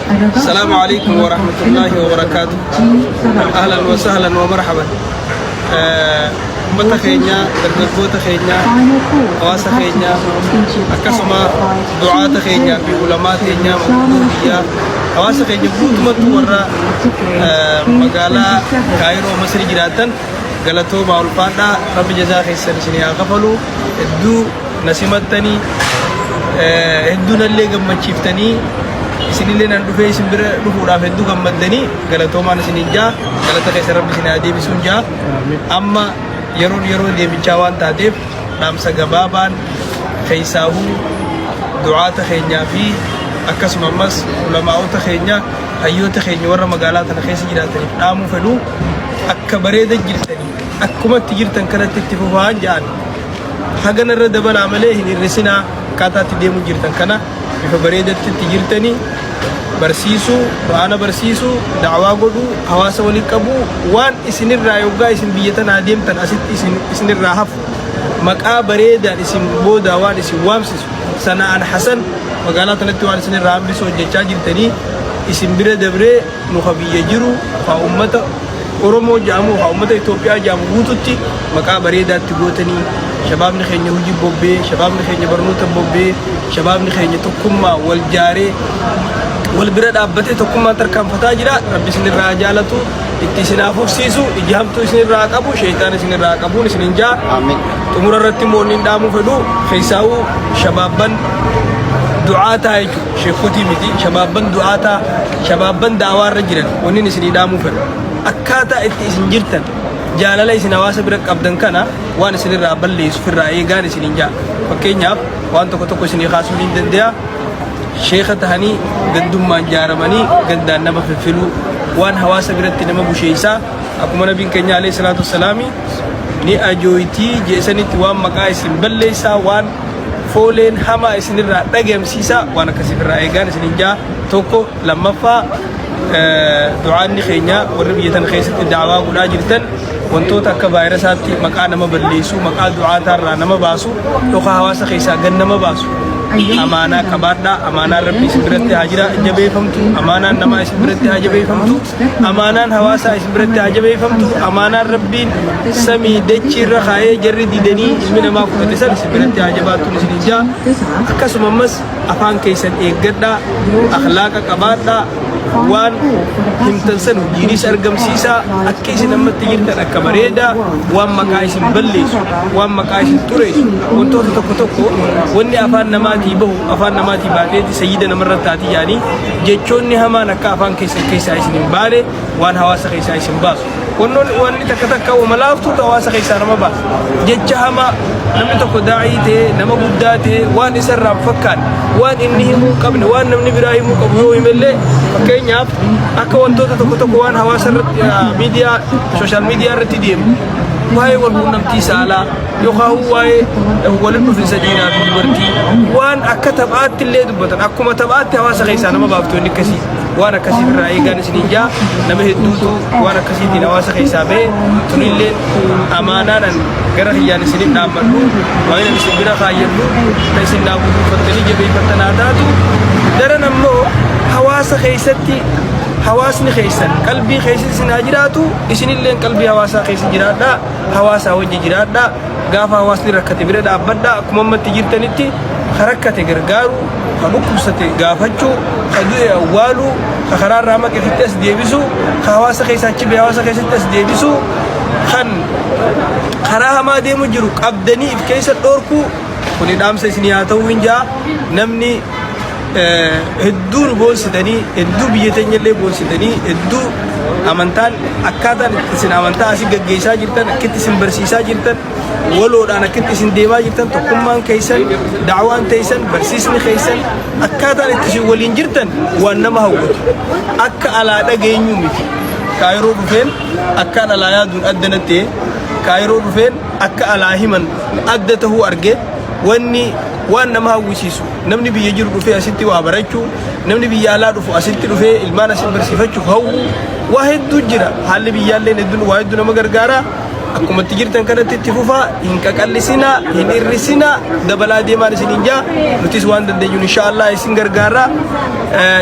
السلام عليكم ورحمة الله وبركاته. أهلا وسهلا ومرحبا. Ummata keenya, dargaggoota keenya, hawaasa keenya, akkasuma du'aata keenyaa fi ulamaa keenya, manguddoo biyyaa, hawaasa keenya guutumatti warra magaalaa Kaayiroo Masri jiraatan, galatoomaa, ulfaadhaa. Rabbi jazaa keessan isin haa kafalu. Hedduu na simattanii, hedduu nallee gammachiiftanii, isinillee nan dhufee isin bira dhufuudhaaf hedduu gammaddanii, galatoomaan isinin jaa. Galata keessa Rabbi isin haa deebisuun jaa. Amma yeroon yeroo deemichaa waan taateef, dhaamsa gabaabaan keessaahuu du'aata keenyaa fi akkasuma ammas ulamaa'ota keenya, hayyoota keenya warra magaalaa tana keessa jiraataniif dhaamuu fedhu: akka bareeda jirtanii, akkumatti jirtan kanatti itti fufaan ja'an. Hagana irra dabalaa malee hin hir'isinaa. Akkaataa itti deemuu jirtan kana bifa bareedatti itti jirtanii, barsiisuu, quraana barsiisuu, da'waa godhuu, hawaasa waliin qabuu, waan isinirraa yoggaa isin biyya tanaa deemtan asitti isinirraa hafu, maqaa bareedaan isin boodaa waan isin waamsisu, sana'an hasan magaalaa tanatti waan isinirraa hambisu hojjechaa jirtanii, isin bira dabree nu ka biyya jiru, ka ummata Oromoo jedhamu, ka ummata Itoophiyaa jedhamu guututti maqaa bareedaatti gootanii. Shabaabni keenya hojii bobbee, shabaabni keenya barnoota bobbee, shabaabni keenya tokkummaa wal jaaree, wal bira dhaabbatee tokkummaan tarkaanfataa jira. Rabbi isinirraa haa jaalatu, itti isin haa fufsiisu, ija hamtuu isinirraa haa qabu, sheeytaan isinirraa haa qabuun isinin jaa. Xumura irratti immoo inni dhaamuu fedhu, keessaa'uu shabaabban du'aataa jechuudha, sheekotii miti, shabaabban du'aataa, shabaabban da'awaarra jiran, wanni isinii dhaamuu fedhu, akkaataa itti isin jirtan, jaalala isin hawaasa bira qabdan kana waan isinirraa balleessu firraa eegaan isinin jaa. Fakkeenyaaf, waan tokko tokko isinii kaasuu ni danda'a. Sheeka tahanii gandummaan jaaramanii gandaan nama fiffiluu waan hawaasa biratti nama busheessaa. Akkuma Nabiin keenya alayhi salaatu wassalaami ni ajooytii jeesanitti, waan maqaa isin balleessaa, waan fooleen hamaa isinirraa dhagamsiisaa, waan akkasii irraa eegaan isinin jaa. Tokko. Lammaffaa, du'aanni keenya warri biyya tana keessatti da'awaa godhaa jirtan, wantoota akka vaayirasaatti maqaa nama balleessu, maqaa du'aataarraa nama baasu yookaan hawaasa keessaa gad nama baasu, amaanaa qabaadhaa. Amaanaan Rabbi isin biratti haa jira jabeeffamtu, amaanaan namaa isin biratti haa jabeeffamtu, amaanaan hawaasaa isin biratti haa jabeeffamtu, amaanaan Rabbiin samii dachii irra kaayee jarri didanii ilmi namaa fudhate san isin biratti haa jabaattuun isin jaa. Akkasuma ammas afaan keessan eeggadhaa, akhlaaqa qabaadhaa, waan himtan san hojiinis argamsiisaa. Akka isin ammatti jirtan akka bareedaa, waan maqaa isin balleessu, waan maqaa isin xureessu, wantoota tokko tokko, wanni afaan namaatii bahu afaan namaatii baateeti sayyida namarra taati yaanii, jechoonni hamaan akka afaan keessan keessaa isin hin baane, waan hawaasa keessaa isin baasu. Wannoon wanni takka takka wama laaftuutu hawaasa keessaa nama baasa. Jecha hamaa, namni tokko daa'ii ta'ee, nama guddaa ta'ee, waan isarraa hin fakkaanne, waan inni himuu hin qabne, waan namni biraa himuu qabu yoo himellee, fakkeenyaaf akka wantoota tokko tokko waan hawaasa irratti, miidiyaa, social media irratti deemu, waa'ee wal quunnamtii saalaa yookaan waa'ee walitti dhufinsa dhiiraa fi dubartii, waan akka taphaatti illee dubbatan, akkuma taphaatti hawaasa keessaa nama baaftu inni akkasii, waan akkasii irraa eegaan isiniin jaa. Nama hedduutu waan akkasiitiin hawaasa keessaa bahe. Tunillee amaanaadhaan gara kiyyaan isinin dhaammadhu, waan inni isin bira kaayyadhu ta isin naa guduunfattanii jabeeffattan haa taatu. Daran ammoo hawaasa keessatti hawaasni keessan qalbii keessa isin haa jiraatu, isinilleen qalbii hawaasaa keessa jiraadhaa, hawaasaa wajji jiraadhaa. Gaafa hawaasni rakkate bira dhaabbadhaa. Akkuma ammatti jirtanitti ka rakkate gargaaru, ka dhukkubsate gaafachuu, ka du'e awwaaluu, ka karaarraa maqe fitti as deebisuu, ka hawaasa keessaa achi ba'e hawaasa keessatti as deebisuu, kan karaa hamaa deemu jiru qabdanii if keessa dhorkuu, kuni dhaamsa isinii haa ta'uu hin jaa. Namni hedduu nu boonsitanii, hedduu biyya teenya illee boonsitanii, hedduu amantaan akkaataan isin amantaa asii gaggeessaa jirtan, akkitti isin barsiisaa jirtan, waloodhaan akkitti isin deemaa jirtan, tokkummaan keessan, da'waan teessan, barsiisni keessan, akkaataan itti isin waliin jirtan waan nama hawwatu, akka alaa dhageenyu miti. Kaayiroo dhufeen akkaan alaa yaaduun adda natti, Kaayiroo dhufeen akka alaa himan adda tahuu arge. Wanni waan nama hawwisiisu, namni biyya jiru dhufee asitti waa barachuu, namni biyya alaa dhufu asitti dhufee ilmaan asitti barsiifachuuf hawwu, waa hedduu jira. Haalli biyyaallee hedduun waa hedduu nama gargaara. Akkuma itti jirtan kanatti itti fufaa, hin qaqallisinaa, hin irrisinaa, dabalaa deemaan isiniin jaa. Nutis waan dandeenyuun insha Allah isin gargaarra.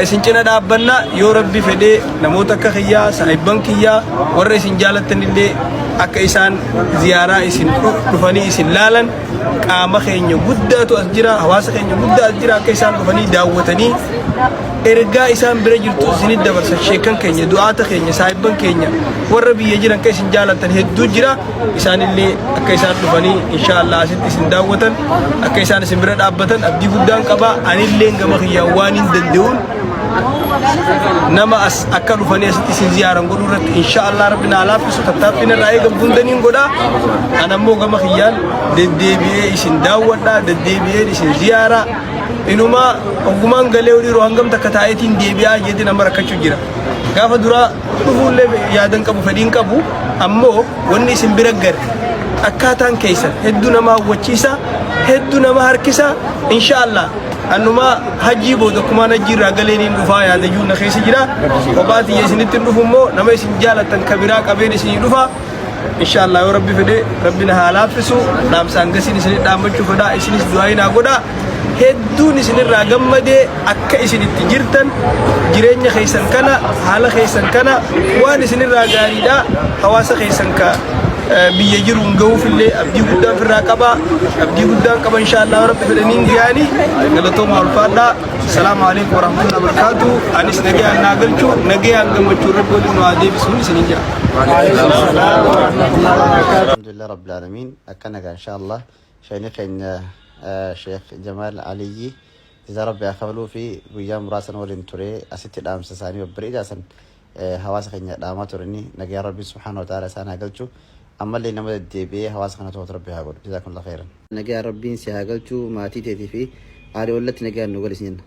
Isin cina dhaabbanna yoo Rabbi fedhee namoota akka kiyyaa, saahibban kiyyaa, warra isin jaalattan illee akka isaan ziyaaraa isin dhufanii isin laalan qaama keenya guddaatu as jira, hawaasa keenya guddaa as jira akka isaan dhufanii daawwatanii ergaa isaan bira jirtu isinit dabarsan sheekkan keenya du'aata keenya saahibban keenya warra biyya jiran kan isin jaalatan hedduu jira isaanillee akka isaan dhufanii insha Allah asitti isin daawwatan akka isaan isin bira dhaabbatan abdii guddaan qaba anillee gama kiyyaan waan hin danda'uun nama as akka dhufanii asitti isin ziyaaran godhuu irratti insha Allah rabbi naa laaffisu tattaaffiin irraa eegamtu hundaniin godha an ammoo gama kiyyaan deddeebi'ee isin daawwadha deddeebi'ee isin ziyaara Inumaa oggumaan galee yeroo hangam takka taa'eetiin deebi'aa jeetiin amma rakkachuu jira. Gaafa duraa dhufuullee yaadan qabu fedhiin qabu ammoo wanni isin bira gare akkaataan keessan hedduu nama hawwachiisa hedduu nama harkisa inshaallah annumaa hajjii booda akkumaan hajjii irraa galeeniin dhufaa yaadayyuu na keessa jira kophaa tiyya isinitti hin dhufu immoo nama isin jaalattan kabiraa qabeen isinii dhufa Inshallah yoo rabbi fedhe rabbi na haa laaffisu dhaamsa hangasiin isin dhaammachuu fedha isinis du'aayii naa godha hedduun isinirraa gammadee akka isin itti jirtan jireenya keessan kana haala keessan kana waan isinirraa gaariidha hawaasa keessan ka biyya jiruun gahuufillee abdii guddaan firraa qaba abdii guddaan qaba inshallah yoo rabbi fedhe niin gayaani galatooma ulfaadhaa salaamu alaikum warahmatullahi wabarakatuh anis nagayaan naa galchuu nagayaan gammachuu rabbi waliin nu haa deebisuun isinin jira. Alhamdulillah Rabbil Aalamiin akkana gaa insha Allah sheekni keenya Sheekh Jamaal Aliyyi jazaa Rabbi haa kafaluu fi guyyaa muraasan waliin ture asitti dhaamsa isaanii babbareedaa san hawaasa keenya dhaamaa turani nagaa Rabbiin subhaanahu wa ta'ala isaan haa galchu ammallee nama deddeebi'ee hawaasa kana to'atu Rabbi haa godhu jazaakumullah khairan. Nagaa Rabbiin si haa galchu maatii teetii fi aarii ollatti nagaan nu gali sin jenna.